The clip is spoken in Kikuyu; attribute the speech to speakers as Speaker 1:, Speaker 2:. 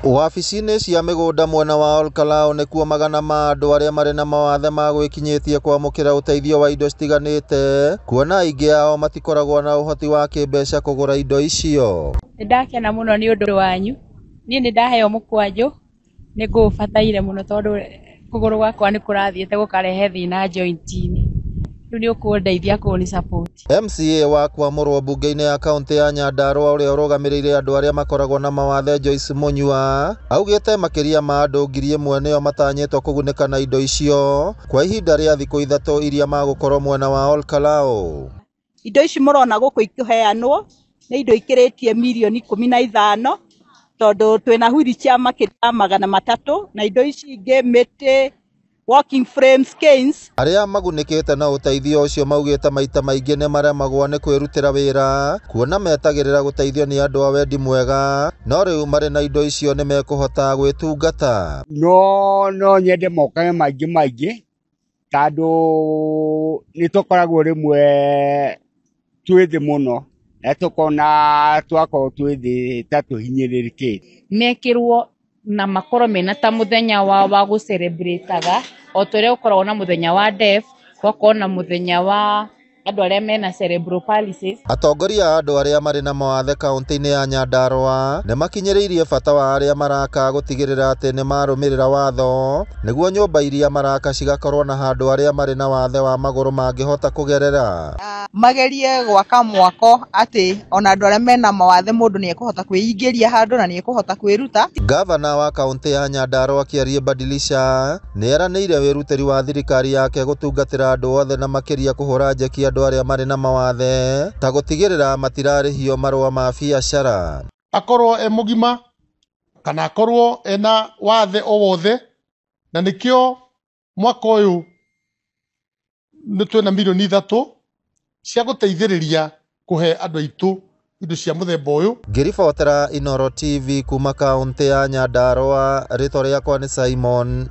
Speaker 1: Wabici-inĩ cia mĩgũnda mwena wa Olkalau nĩkuo magana ma andũ arĩa marĩ na mawathe magwĩkinyĩtie kwamũkĩra ũteithio wa indo citiganĩte, kuona aingĩ ao matikoragwo na ũhoti wa kĩmbeca kũgũra indo icio.
Speaker 2: Nĩ ndakena mũno nĩ ũndũ wanyu, niĩ nĩ ndaheo mũkwanjũ, nĩ ngũũbataire mũno tondũ kũgũrũ gwakwa nĩ kũrathiĩte gũkarehe thĩna joint-inĩ, rĩu nĩ ũkũndeithia kũni support.
Speaker 1: MCA wa kwamũrwo mbunge-inĩ ya kaũntĩ ya Nyandarua ũrĩa ũrũgamĩrĩire andũ arĩa makoragwo na mawathe Joyce Munyua augĩte makĩria ma andũ 1000 nĩo matanyĩtwo kũgunĩka na indo icio kwa ihinda rĩa thikũ 3 iria magũkorwo mwena wa Olkalau.
Speaker 3: Indo ici mũrona gũkũ ikĩheanwo nĩ indo ikĩrĩtie mirioni 15 tondũ twĩna wheelchair makĩria 300 na indo ici ingĩ mĩtĩ, walking frames, canes.
Speaker 1: Arĩa magunĩkĩte na ũteithio ũcio maugĩte maita maingĩ nĩ maremagwo nĩ kwĩrutĩra wĩra kuona metagĩrĩra gũteithio nĩ andũ a wendi mwega, no rĩu marĩ na indo icio nĩ mekũhota gwĩtungata.
Speaker 4: No nyende mokage maingĩ maingĩ tondũ nĩ tũkoragwo rĩmwe twĩ thĩ mũno na tũkona twakorwo twĩ thĩ ta tũhinyĩrĩrĩkĩte.
Speaker 5: Mekĩrwo na makorwo mena ta mũthenya wao wa gũcelebrataga o ta ũrĩa gũkoragwo na mũthenya wa deaf, gũgakorwo na mũthenya wa andũ arĩa mena cerebral palsy.
Speaker 1: Atongoria a andũ arĩa marĩ na mawathe kaũntĩ-inĩ ya Nyandarua nĩ makinyĩrĩirie bata wa arĩa maraka gũtigĩrĩra atĩ nĩ marũmĩrĩra watho nĩguo nyũmba iria maraka cigakorwo na handũ arĩa marĩ na wathe wa magũrũ mangĩhota kũgerera.
Speaker 6: Magerie gwaka mwako atĩ ona andũ arĩa mena mawathe mũndũ nĩ ekũhota kwĩingĩria handũ na nĩ ekũhota kwĩruta.
Speaker 1: Gavana wa kaũntĩ ya Nyandarua Kĩarie Badilisha nĩ eranĩire wĩrutĩri wa thirikari yake gũtungatĩra andũ othe na makĩria kũhũra njeki andũ arĩa marĩ na mawathe ta gũtigĩrĩra matirarĩhio marũa ma biacara.
Speaker 7: Akorwo e mũgima kana akorwo ena wathe o wothe, na nĩkĩo mwaka ũyũ nĩ twĩna mirioni 3 cia gũteithĩrĩria kũhe andũ aitũ indo cia mũthemba ũyũ.
Speaker 1: Ngĩribotera Inooro TV kuma kaũntĩ ya Nyandarua, rĩtwa rĩakwa nĩ Simon.